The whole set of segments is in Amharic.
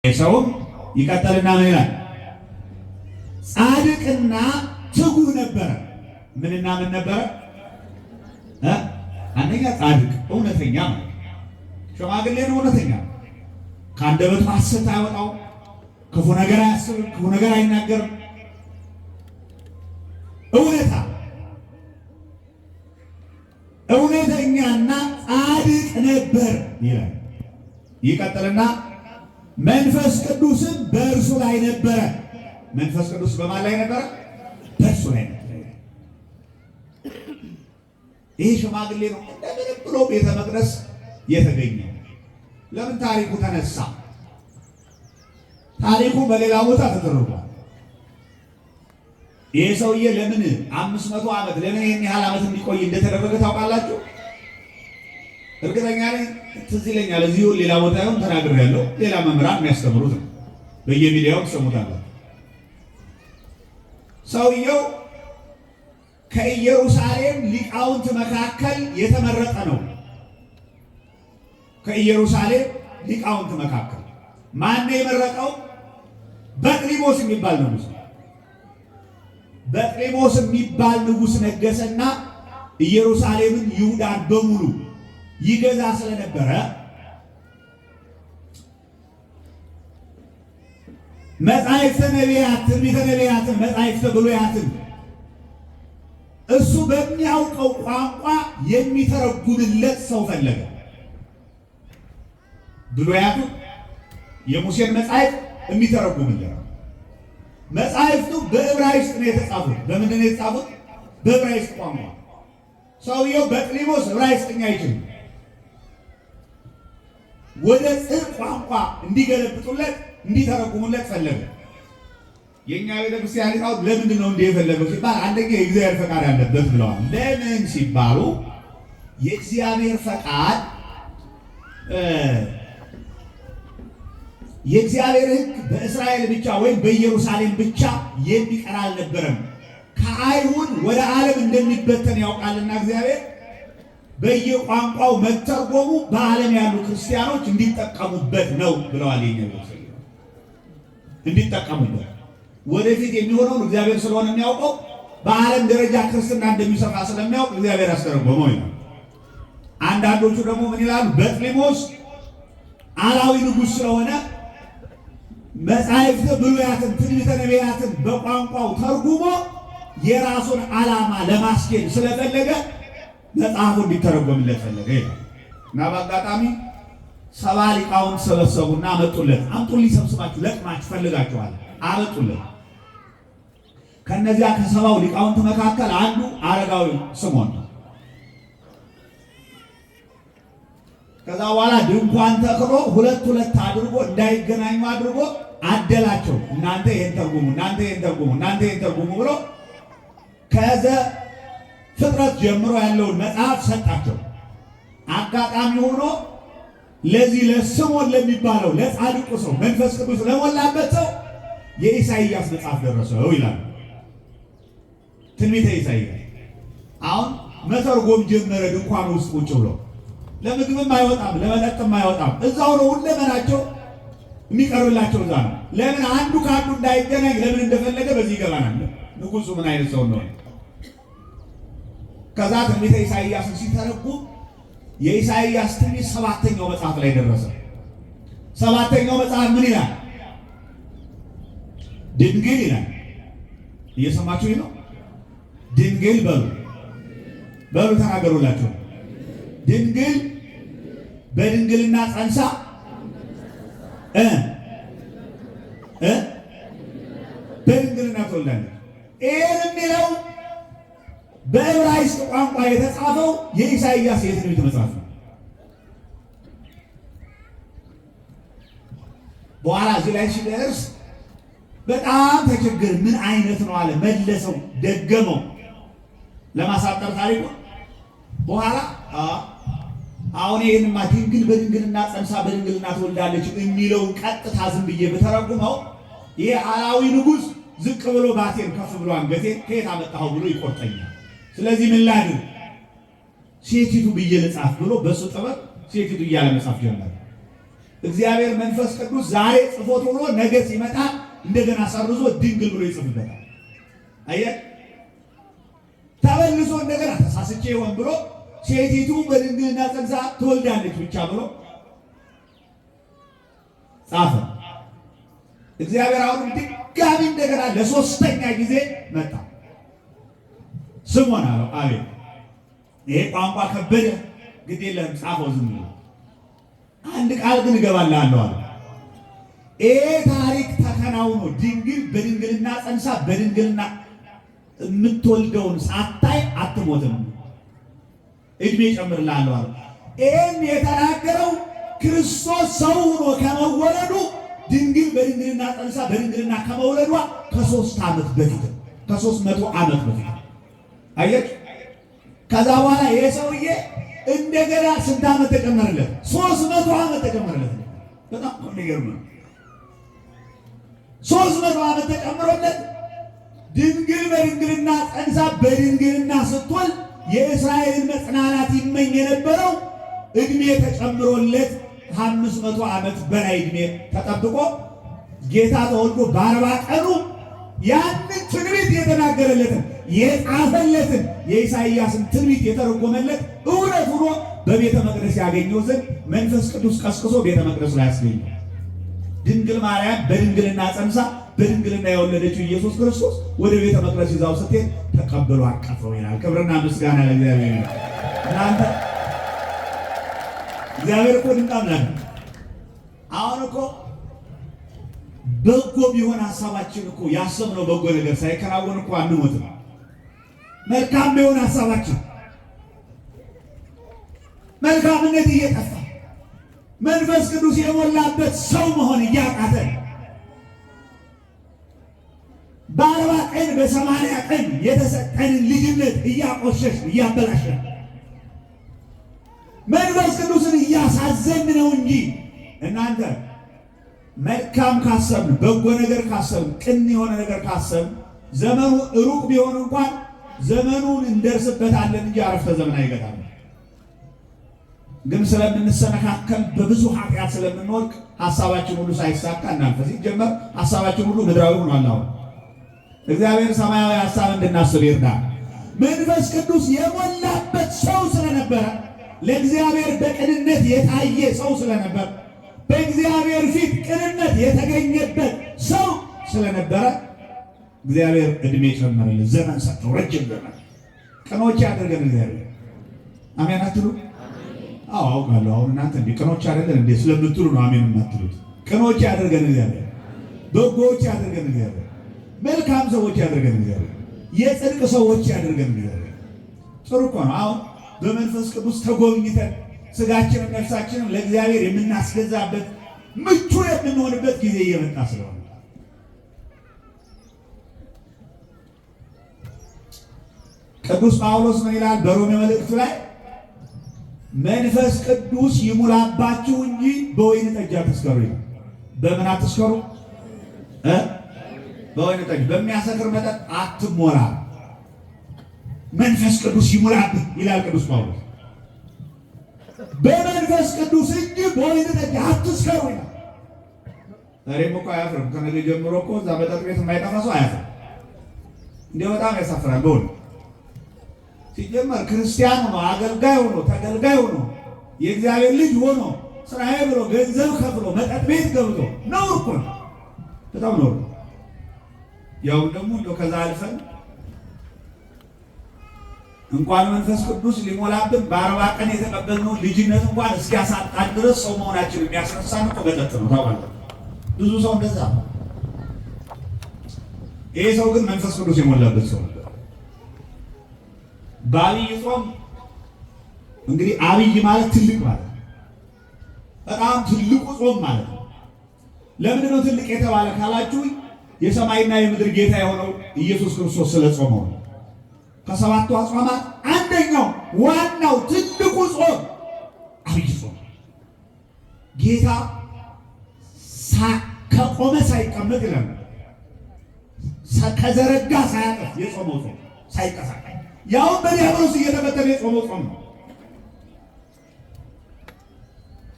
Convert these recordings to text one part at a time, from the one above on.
ሰውም ይቀጥልና ምን ይላል? ጻድቅና ትጉህ ነበረ። ምንና ምን ነበረ? አንደኛ ጻድቅ እውነተኛ ማለት ሽማግሌ ነው፣ እውነተኛ ከአንደበቱ ሐሰት አያወጣው፣ ክፉ ነገር አያስብም፣ ክፉ ነገር አይናገርም። እውነታ እውነተኛና ጻድቅ ነበር ይላል። ይቀጥልና መንፈስ ቅዱስም በእርሱ ላይ ነበረ። መንፈስ ቅዱስ በማን ላይ ነበረ? በእርሱ ላይ ነበረ። ይሄ ሽማግሌ ነው እንደምንም ብሎ ቤተ መቅደስ የተገኘ። ለምን ታሪኩ ተነሳ? ታሪኩ በሌላ ቦታ ተደርጓል። ይሄ ሰውዬ ለምን 500 ዓመት፣ ለምን ይህን ያህል ዓመት እንዲቆይ እንደተደረገ ታውቃላችሁ? እርግጠኛ ነኝ ትዝ ይለኛል። እዚሁ ሌላ ቦታ ይሁን ተናግሬያለሁ። ሌላ መምህራን የሚያስተምሩት ነው። በየሚዲያው ትሰሙታላችሁ። ሰውየው ከኢየሩሳሌም ሊቃውንት መካከል የተመረጠ ነው። ከኢየሩሳሌም ሊቃውንት መካከል ማን ነው የመረጠው? በቅሊሞስ የሚባል ንጉሥ። በቅሊሞስ የሚባል ንጉሥ ነገሰና ኢየሩሳሌምን፣ ይሁዳን በሙሉ ይገዛ ስለነበረ መጻሕፍተ ነቢያት፣ ትንቢተ ነቢያትን፣ መጻሕፍተ ብሉያትን እሱ በሚያውቀው ቋንቋ የሚተረጉምለት ሰው ፈለገ። ብሉያቱን፣ የሙሴን መጻሕፍት የሚተረጉምለት። መጻሕፍቱ በዕብራይስጥ ነው የተጻፉት። በምንድን ነው የተጻፉት? በዕብራይስጥ ቋንቋ። ሰውየው በቅሊሞስ ዕብራይስጥኛ አይችልም። ወደ ጽር ቋንቋ እንዲገለብጡለት፣ እንዲተረጉሙለት ፈለገ። የእኛ ቤተክርስቲያን ሊቃውንት ለምንድን ነው እንዲህ የፈለገው ሲባል፣ አንደኛ የእግዚአብሔር ፈቃድ አለበት ብለዋል። ለምን ሲባሉ የእግዚአብሔር ፈቃድ፣ የእግዚአብሔር ሕግ በእስራኤል ብቻ ወይም በኢየሩሳሌም ብቻ የሚቀር አልነበረም። ከአይሁድ ወደ ዓለም እንደሚበተን ያውቃልና እግዚአብሔር በየቋንቋው መተርጎሙ በዓለም ያሉ ክርስቲያኖች እንዲጠቀሙበት ነው ብለዋል። የኛ እንዲጠቀሙበት፣ ወደፊት የሚሆነውን እግዚአብሔር ስለሆነ የሚያውቀው፣ በዓለም ደረጃ ክርስትና እንደሚሰፋ ስለሚያውቅ እግዚአብሔር ያስተረጎመው ይላል። አንዳንዶቹ ደግሞ ምን ይላሉ? በጥሊሞስ አላዊ ንጉሥ ስለሆነ መጻሕፍተ ብሉያትን፣ ትንቢተ ነቢያትን በቋንቋው ተርጉሞ የራሱን ዓላማ ለማስኬድ ስለፈለገ መጽሐፉ እንዲተረጎምለት ፈለገ ይላል። እና በአጋጣሚ 70 ሊቃውንት ሰበሰቡና አመጡለት። አምጡልኝ፣ ሰብስባችሁ ለቅማችሁ ፈልጋችኋል። አመጡለት። ከነዚያ ከ70ው ሊቃውንት መካከል አንዱ አረጋዊ ስምዖን ነው። ከዛ በኋላ ድንኳን ተክሎ ሁለት ሁለት አድርጎ፣ እንዳይገናኙ አድርጎ አደላቸው። እናንተ ይሄን ተርጉሙ፣ እናንተ ይሄን ተርጉሙ፣ እናንተ ይሄን ተርጉሙ ብሎ ከዘ ፍጥረት ጀምሮ ያለውን መጽሐፍ ሰጣቸው። አጋጣሚ ሆኖ ለዚህ ለስምዖን ለሚባለው ለጻድቁ ሰው፣ መንፈስ ቅዱስ ለሞላበት ሰው የኢሳይያስ መጽሐፍ ደረሰው ይላል። ትንቢተ ኢሳይያስ። አሁን መተርጎም ጀመረ። ድንኳን ውስጥ ቁጭ ብሎ ለምግብም አይወጣም፣ ለመጠጥም አይወጣም። እዛው ነው ሁለመናቸው የሚቀርብላቸው፣ እዛ ነው። ለምን አንዱ ከአንዱ እንዳይገናኝ ለምን እንደፈለገ በዚህ ይገባናል። ንጉሱ ምን አይነት ሰው እንደሆነ። ከዛ ትንቢተ ኢሳይያስን ሲተረጉም የኢሳይያስ ትንቢት ሰባተኛው መጽሐፍ ላይ ደረሰ። ሰባተኛው መጽሐፍ ምን ይላል? ድንግል ይላል። እየሰማችሁ ነው? ድንግል በሉ፣ በሉ፣ ተናገሩላቸው። ድንግል በድንግልና ጸንሳ እ እ በድንግልና ትወልዳለች። ይህን የሚለው በዕብራይስጥ ቋንቋ የተጻፈው የኢሳይያስ የትንቢት መጽሐፍ ነው። በኋላ እዚህ ላይ ሲደርስ በጣም ተቸገር። ምን አይነት ነው አለ። መለሰው፣ ደገመው ለማሳጠር ታሪኩ። በኋላ አሁን ይህንማ ድንግል በድንግልና ጸንሳ በድንግልና ትወልዳለች የሚለውን ቀጥታ ዝም ብዬ ብተረጉመው ይሄ አላዊ ንጉሥ ዝቅ ብሎ ባቴን ከፍ ብሎ አንገቴን ከየት አመጣኸው ብሎ ይቆርጠኛል። ስለዚህ ምን ላድርግ? ሴቲቱ ብዬ ልጻፍ ብሎ በሱ ጥበብ ሴቲቱ እያለ መጻፍ ጀመረ። እግዚአብሔር መንፈስ ቅዱስ ዛሬ ጽፎት ብሎ ነገ ሲመጣ እንደገና ሰርዞ ድንግል ብሎ ይጽፍበታል። አየህ፣ ተመልሶ እንደገና ተሳስቼ ይሆን ብሎ ሴቲቱ በድንግልና ጸንሳ ትወልዳለች ብቻ ብሎ ጻፈ። እግዚአብሔር አሁንም ድጋሚ እንደገና ለሶስተኛ ጊዜ መጣ። ስምዖን አለው፣ አቤት። ይሄ ቋንቋ ከበደ፣ ግድ የለህም ጻፈው ዝም ብሎ። አንድ ቃል ግን እገባልሃለሁ አለ። ይሄ ታሪክ ተከናውኖ ድንግል በድንግልና ጸንሳ በድንግልና የምትወልደውን ሳታይ አትሞትም፣ እድሜ ጨምርልሃለሁ አለ። ይህን የተናገረው ክርስቶስ ሰው ሆኖ ከመወለዱ ድንግል በድንግልና ጸንሳ በድንግልና ከመውለዷ ከ3 ዓመት በፊት፣ ከ300 ዓመት በፊት። አየች። ከዛ በኋላ ይሄ ሰውዬ እንደገና ስንት ዓመት ተጨመረለት? 300 ዓመት ተጨመረለት። በጣም የሚገርም ነው። 300 ዓመት ተጨምሮለት ድንግል በድንግልና ጸንሳ በድንግልና ስትወልድ የእስራኤልን መጽናናት ይመኝ የነበረው እድሜ ተጨምሮለት 500 ዓመት በላይ እድሜ ተጠብቆ ጌታ ተወልዶ በ40 ቀኑ ያንን ትንቢት የተናገረለትን፣ የጻፈለትን፣ የኢሳይያስን ትንቢት የተረጎመለት እውነት ሆኖ በቤተ መቅደስ ያገኘው ዘንድ መንፈስ ቅዱስ ቀስቅሶ ቤተ መቅደሱ ላይ ያስገኘው። ድንግል ማርያም በድንግልና ጸንሳ በድንግልና የወለደችው ኢየሱስ ክርስቶስ ወደ ቤተ መቅደስ ይዛው ስትሄድ ተቀብሎ አቀፈው ይላል። ክብርና ምስጋና ለእግዚአብሔር ይሁን። እናንተ፣ እግዚአብሔር እኮ ድንቅ አምላክ ነው። አሁን እኮ በጎ ቢሆን ሀሳባችን እኮ ያሰብነው በጎ ነገር ሳይከናወን እኮ አንሞትም። መልካም ቢሆን ሀሳባችን፣ መልካምነት እየጠፋ፣ መንፈስ ቅዱስ የሞላበት ሰው መሆን እያቃተን፣ በ40 ቀን በ80 ቀን የተሰጠንን ልጅነት እያቆሸሽን፣ እያበላሸን፣ መንፈስ ቅዱስን እያሳዘን ነው እንጂ እናንተ፣ መልካም ካሰብን፣ በጎ ነገር ካሰብን፣ ቅን የሆነ ነገር ካሰብን ዘመኑ ሩቅ ቢሆን እንኳን ዘመኑን እንደርስበታለን እንጂ አረፍተ ዘመን አይገጣም። ግን ስለምንሰነካከል፣ በብዙ ኃጢአት ስለምንወድቅ ሀሳባችን ሁሉ ሳይሳካ እናልፈ። ሲጀመር ሀሳባችን ሁሉ ምድራዊ ሆኗል። አሁን እግዚአብሔር ሰማያዊ ሀሳብ እንድናስብ ይርዳል። መንፈስ ቅዱስ የሞላበት ሰው ስለነበረ፣ ለእግዚአብሔር በቅንነት የታየ ሰው ስለነበር፣ በእግዚአብሔር ፊት ቅንነት የተገኘበት ሰው ስለነበረ እግዚአብሔር ዕድሜ ጨመረለት፣ ዘመን ሰጠው፣ ረጅም ዘመን። ቅኖች ያደርገን እግዚአብሔር። አሜን አትሉ? አዎ፣ አውቃለሁ። አሁን እናንተ እንዴ ቅኖች አይደለን እንዴ ስለምትሉ ነው አሜን የማትሉት። ቅኖች ያደርገን እግዚአብሔር፣ በጎዎች ያደርገን እግዚአብሔር፣ መልካም ሰዎች ያደርገን እግዚአብሔር፣ የጽድቅ ሰዎች ያደርገን እግዚአብሔር። ጥሩ እኮ ነው። አሁን በመንፈስ ቅዱስ ተጎብኝተን ስጋችንም ነፍሳችንም ለእግዚአብሔር የምናስገዛበት፣ ምቹ የምንሆንበት ጊዜ እየመጣ ስለሆነ። ቅዱስ ጳውሎስ ምን ይላል በሮሜ መልእክቱ ላይ? መንፈስ ቅዱስ ይሙላባችሁ እንጂ በወይን ጠጅ አትስከሩ ይላል። በምን አትስከሩ? በወይን ጠጅ፣ በሚያሰክር መጠጥ አትሞላ። መንፈስ ቅዱስ ይሙላብህ ይላል ቅዱስ ጳውሎስ። በመንፈስ ቅዱስ እንጂ በወይን ጠጅ አትስከሩ ይላል። ዛሬም እኮ አያፍርም። ከነገ ጀምሮ እኮ እዛ መጠጥ ቤት የማይጠፋ ሰው አያፍርም። እንዲህ በጣም ያሳፍራል በእውነት። ሲጀመር ክርስቲያን ሆኖ፣ አገልጋይ ሆኖ፣ ተገልጋይ ሆኖ፣ የእግዚአብሔር ልጅ ሆኖ፣ ስራዬ ብሎ ገንዘብ ከፍሎ መጠጥ ቤት ገብቶ ነውር እኮ ነው። በጣም ነውር። ያው ደግሞ እንደው ከዛ አልፈን እንኳን መንፈስ ቅዱስ ሊሞላብን በ40 ቀን የተቀበልነው ልጅነት እንኳን እስኪያሳጣን ድረስ ሰው መሆናችን የሚያስነሳን እኮ መጠጥ ነው። ታውቃለህ፣ ብዙ ሰው እንደዛ ነው። ይሄ ሰው ግን መንፈስ ቅዱስ የሞላበት ሰው ነበር። በአብይ ጾም እንግዲህ አብይ ማለት ትልቅ ማለት ነው። በጣም ትልቁ ጾም ማለት ነው። ለምንድን ነው ትልቅ የተባለ ካላችሁ የሰማይና የምድር ጌታ የሆነው ኢየሱስ ክርስቶስ ስለ ጾመው ነው። ከሰባቱ አጽዋማት አንደኛው ዋናው ትልቁ ጾም አብይ ጾም፣ ጌታ ከቆመ ሳይቀመጥ ይላል፣ ከዘረጋ ሳያጥፍ የጾመው ጾም፣ ሳይንቀሳቀስ ያውን በዲያብሎስ እየተፈተነ የጾመው ጾም ነው።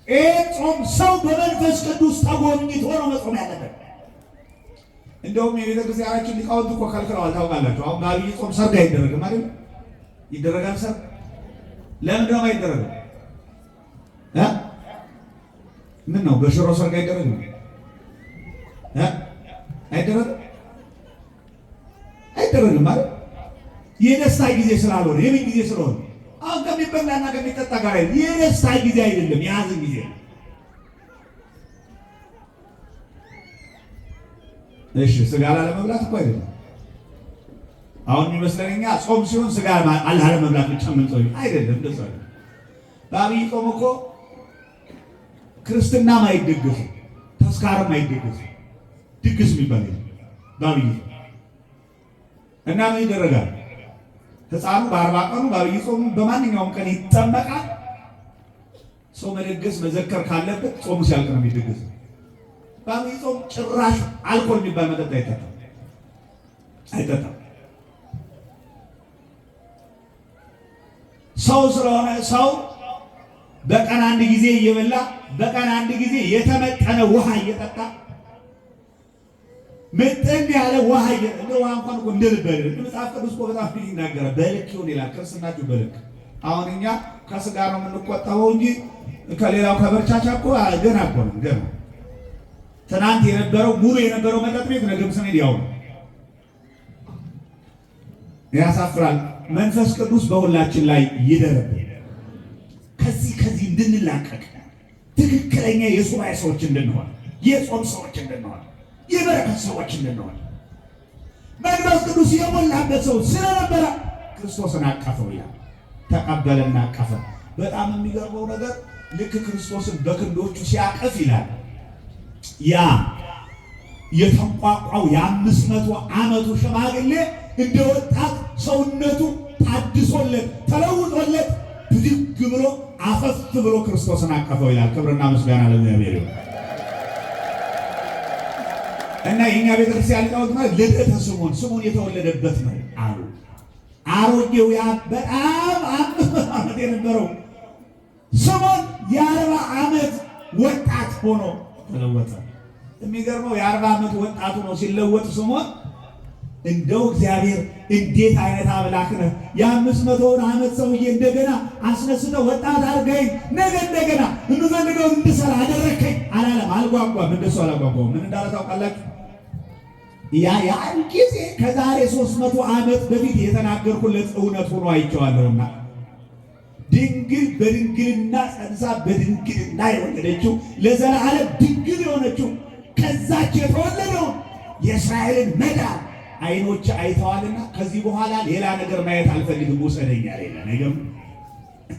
ይህ ጾም ሰው በመንፈስ ቅዱስ ተጎብኝቶ ነው መጾም ያለበት። እንደውም የቤተ ክርስቲያናችን ሊቃውንት እኮ ከልክለዋል። ታውቃላችሁ፣ አሁን በአብይ ጾም ሰርግ አይደረግም አይደል? ይደረጋል ሰርግ? ለምንድን ነው አይደረግም? ምን ነው በሽሮ ሰርግ አይደረግም? አይደረግም? አይደረግም ማለት የደስታ ጊዜ ስላልሆነ፣ የምን ጊዜ ስለሆነ? አሁን ከሚበላና ከሚጠጣ ጋር የደስታ ጊዜ አይደለም፣ የሀዘን ጊዜ ነው። እሺ ስጋ ላለመብላት እኮ አይደለም። አሁን የሚመስለን እኛ ጾም ሲሆን ስጋ ላለመብላት ብቻ የምንጾም አይደለም። እንደዛ አይደለም። በአብይ ጾም እኮ ክርስትናም አይደገስም፣ ተስካርም አይደገስም። ድግስ የሚባል የለም በአብይ ጾም። እና ምን ይደረጋል? ሕፃኑ በ40 ቀኑ በአብይ ጾሙ በማንኛውም ቀን ይጠመቃል። ሰው መደገስ መዘከር ካለበት ጾሙ ሲያልቅ ነው የሚደገሰው። በአብይ ጾም ጭራሽ አልኮል የሚባል መጠጥ አይጠጣም አይጠጣም። ሰው ስለሆነ ሰው በቀን አንድ ጊዜ እየበላ በቀን አንድ ጊዜ የተመጠነ ውሃ እየጠጣ ምጥን ያለ ውሃ እንደ ውሃ እንኳን እኮ እንደ ልብ አይደለም። መጽሐፍ ቅዱስ እኮ በጣም ይናገራል። በልክ ይሁን ይላል። ክርስትናችሁ በልክ። አሁን እኛ ከስጋ ነው የምንቆጠበው እንጂ ከሌላው ከበርቻቻ እኮ ገና እኮ ነው ገና። ትናንት የነበረው ሙሉ የነበረው መጠጥ ቤት ነገም ስንሄድ ያው ነው። ያሳፍራል። መንፈስ ቅዱስ በሁላችን ላይ ይደረብን። ከዚህ እንድንላቀቅ ትክክለኛ የሱባኤ ሰዎች እንድንሆን፣ የጾም ሰዎች እንድንሆን፣ የበረከት ሰዎች እንድንሆን መንፈስ ቅዱስ የሞላበት ሰው ስለነበረ ክርስቶስን አቀፈው ይላል። ተቀበለና አቀፈ። በጣም የሚገርመው ነገር ልክ ክርስቶስን በክንዶቹ ሲያቀፍ ይላል ያ የተንቋቋው የ500 ዓመቱ ሽማግሌ እንደ ወጣት ሰውነቱ ታድሶለት ተለውጦለት ብድግ ብሎ አፈፍ ብሎ ክርስቶስን አቀፈው ይላል። ክብርና ምስጋና ለእግዚአብሔር ይሁን። እና የኛ ቤተክርስቲያን ሊቃውንት ማለት ልደተ ስምዖን፣ ስምዖን የተወለደበት ነው አሉ። አሮጌው ያ በጣም 500 ዓመት የነበረው ስምዖን የ40 ዓመት ወጣት ሆኖ ተለወጠ። የሚገርመው የ40 ዓመት ወጣቱ ነው ሲለወጥ ስምዖን። እንደው እግዚአብሔር እንዴት አይነት አምላክ ነህ! የ500ውን ዓመት ሰውዬ እንደገና አስነስተህ ወጣት አድርገኝ፣ ነገ እንደገና የምፈልገውን እንድሰራ አደረግከኝ አላለም። አልጓጓም፣ እንደሱ አላጓጓም። ምን እንዳለ ታውቃላችሁ? ያን ጊዜ ከዛሬ 300 ዓመት በፊት የተናገርኩለት እውነት ሆኖ አይቼዋለሁና ድንግል በድንግልና ጸንሳ በድንግልና የወለደችው ለዘላለም ድንግል የሆነችው ከዛች የተወለደውን የእስራኤልን መዳን አይኖች አይተዋልና ከዚህ በኋላ ሌላ ነገር ማየት አልፈልግም፣ ውሰደኝ አለ።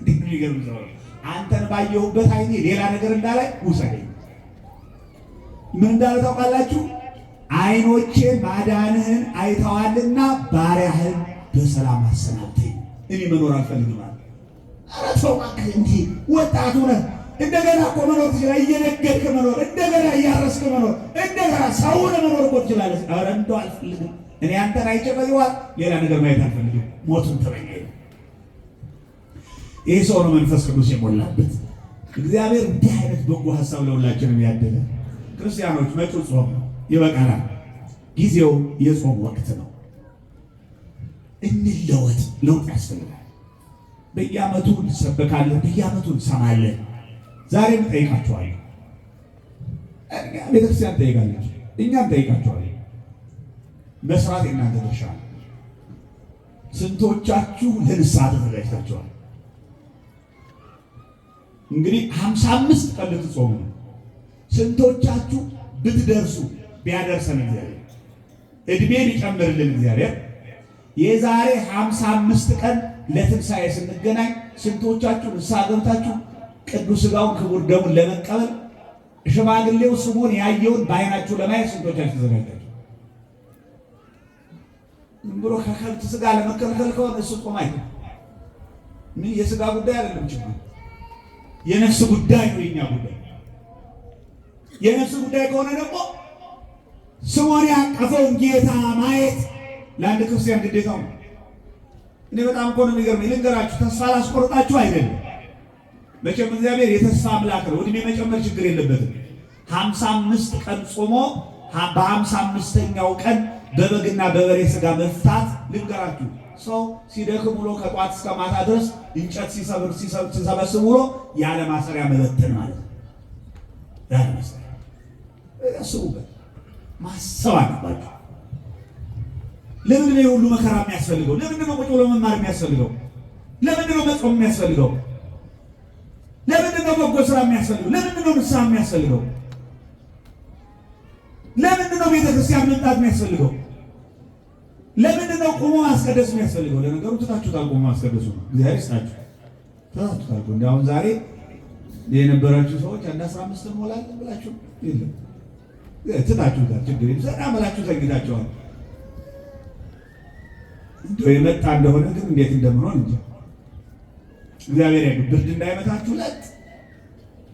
የሚገርም ሰው ነው። አንተን ባየሁበት አይኔ ሌላ ነገር እንዳላይ ውሰደኝ። ምን እንዳለ ታውቃላችሁ? አይኖቼ ማዳንህን አይተዋልና ባሪያህን በሰላም አሰናብተኝ፣ እኔ መኖር አልፈልግም አለ። ኧረ ተው እባክህ፣ እንዲህ ወጣቱ ነህ፣ እንደገና እኮ መኖር ትችላለህ። እየነገድክ መኖር፣ እንደገና እያረስክ መኖር፣ እንደገና ሰው መኖር እኮ ትችላለህ። ኧረ እንደው አልፈልግም፣ እኔ አንተን አይቼ ከዚህ በኋላ ሌላ ነገር ማየት አልፈልግም፣ ሞቱን ተመኘ። ይህ ሰው ነው መንፈስ ቅዱስ የሞላበት። እግዚአብሔር እንዲህ አይነት በጎ ሀሳብ ለሁላችንም ያደለ። ክርስቲያኖች መጪው ጾም ነው፣ ይበቃናል። ጊዜው የጾም ወቅት ነው። እንለወጥ፣ ለውጥ ያስፈልጋል። በየዓመቱ እንሰበካለን፣ በየዓመቱ እንሰማለን። ዛሬም እጠይቃችኋለሁ፣ ቤተክርስቲያን ትጠይቃለች፣ እኛም እንጠይቃችኋለን። መስራት የእናንተ ድርሻ ነው። ስንቶቻችሁ ለንስሐ ተዘጋጅታችኋል? እንግዲህ 55 ቀን ልትጾሙ ነው። ስንቶቻችሁ ብትደርሱ ቢያደርሰን እግዚአብሔር እድሜ ቢጨምርልን እግዚአብሔር የዛሬ 55 ቀን ለትንሣኤ ስንገናኝ ስንቶቻችሁ ንስሐ ገብታችሁ ቅዱስ ሥጋውን ክቡር ደሙን ለመቀበል ሽማግሌው ስምዖን ያየውን በዓይናችሁ ለማየት ስንቶቻችሁ ተዘጋጅታችሁ? ዝም ብሎ ከከብት ስጋ ለመከልከል ከሆነ እሱ ጾም አይደለም። ምን የስጋ ጉዳይ አይደለም ችግሩ፣ የነፍስ ጉዳይ ነው የኛ ጉዳይ። የነፍስ ጉዳይ ከሆነ ደግሞ ስምዖን ያቀፈውን ጌታ ማየት ለአንድ ክርስቲያን ግዴታው ነው። እኔ በጣም እኮ ነው የሚገርመኝ። ልንገራችሁ፣ ተስፋ ላስቆርጣችሁ አይደለም። መቼም እግዚአብሔር የተስፋ አምላክ ነው። እድሜ መጨመር ችግር የለበትም። 55 ቀን ጾሞ በ55ኛው ቀን በበግና በበሬ ስጋ መፍታት። ልንገራችሁ፣ ሰው ሲደክም ውሎ ከጧት እስከ ማታ ድረስ እንጨት ሲሰብር ሲሰበስብ ውሎ ያለ ማሰሪያ መበተን ማለት ነው። ያለ ማሰሪያ ያስቡበት፣ ማሰብ አለባችሁ። ለምንድን ነው የሁሉ መከራ የሚያስፈልገው? ለምንድን ነው ቁጭ ብሎ መማር የሚያስፈልገው? ለምንድን ነው መጾም የሚያስፈልገው? ለምንድን ነው በጎ ስራ የሚያስፈልገው? ለምንድን ነው ንስሐ የሚያስፈልገው? ለምንድን ነው ቤተክርስቲያን መምጣት የሚያስፈልገው? ለምንድን ነው ቆሞ ማስቀደስ የሚያስፈልገው? ለነገሩ ትታችሁታል። ቆሞ ማስቀደሱ ነው፣ እግዚአብሔር ይስጣችሁ፣ ትታችሁታል። እንደ አሁን ዛሬ የነበራችሁ ሰዎች አንድ 15 እንሞላለን ብላችሁ የለም፣ ትታችሁታል። ችግር የለም፣ ዘና ብላችሁ ተኝታችኋል። እንደው የመጣ እንደሆነ ግን እንዴት እንደምንሆን እንጂ እግዚአብሔር ያግ ብርድ እንዳይመታችሁ ለጥ፣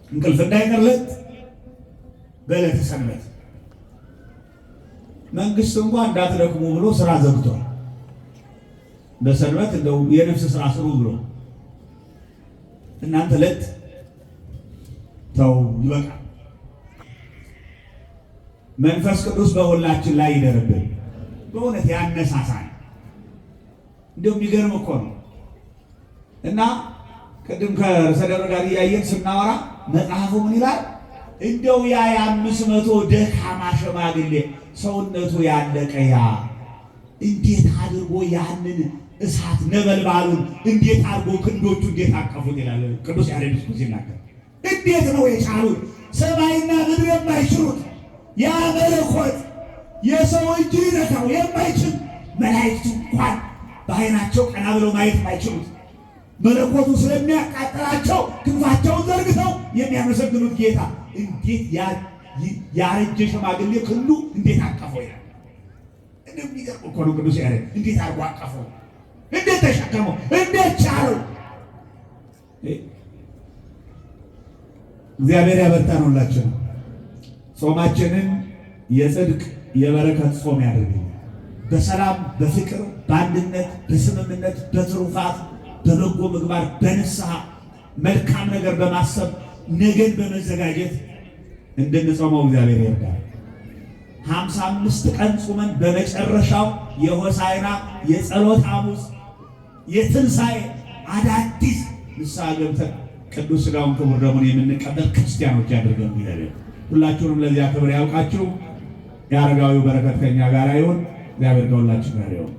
እንቅልፍ እንዳይቀር ለጥ። በዕለተ ሰንበት መንግስት እንኳን እንዳትደክሙ ብሎ ስራ ዘግቷል። በሰንበት እንደው የነፍስ ስራ ስሩ ብሎ እናንተ ለጥ ተው፣ ይበቃል። መንፈስ ቅዱስ በሁላችን ላይ ይደርብን። በእውነት ያነሳሳል። እንደው የሚገርም እኮ ነው። እና ቅድም ከርዕሰ ደብር ጋር እያየን ስናወራ መጽሐፉ ምን ይላል? እንደው ያ የ500 ደካማ ሽማግሌ ሰውነቱ ያለቀ ያ እንዴት አድርጎ ያንን እሳት ነበልባሉን እንዴት አድርጎ ክንዶቹ እንዴት አቀፉት ይላል ቅዱስ ያሬድ ሲናገር። እንዴት ነው የቻሉት? ሰማይና ምድር የማይችሉት ያ መለኮት የሰው እጅ ሊነካው የማይችል፣ መላእክቱ እንኳን በዓይናቸው ቀና ብለው ማየት የማይችሉት፣ መለኮቱ ስለሚያቃጥላቸው ክንፋቸውን ዘርግተው የሚያመሰግኑት ጌታ እንዴት ያረጀ ሽማግሌ ክንዱ እንዴት አቀፈው ይላል። እንደሚገርም እኮ ነው ቅዱስ ያሬድ። እንዴት አድርጎ አቀፈው? እንዴት ተሸከመው? እንዴት ቻለው? እግዚአብሔር ያበርታን ሁላችን። ጾማችንን የጽድቅ የበረከት ጾም ያደርግልን። በሰላም፣ በፍቅር፣ በአንድነት፣ በስምምነት፣ በትሩፋት፣ በበጎ ምግባር፣ በንስሐ፣ መልካም ነገር በማሰብ፣ ነገን በመዘጋጀት እንድንጾመው እግዚአብሔር ይርዳል። 55 ቀን ጾመን በመጨረሻው የሆሳዕና፣ የጸሎት ሐሙስ፣ የትንሣኤ አዳዲስ ንስሐ ገብተን ቅዱስ ሥጋውን ክቡር ደሙን የምንቀበል ክርስቲያኖች ያድርገን። እግዚአብሔር ሁላችሁንም ለዚያ ክብር ያውቃችሁ። የአረጋዊው በረከት ከኛ ጋር ይሁን። እግዚአብሔር ከሁላችን ጋር ይሁን።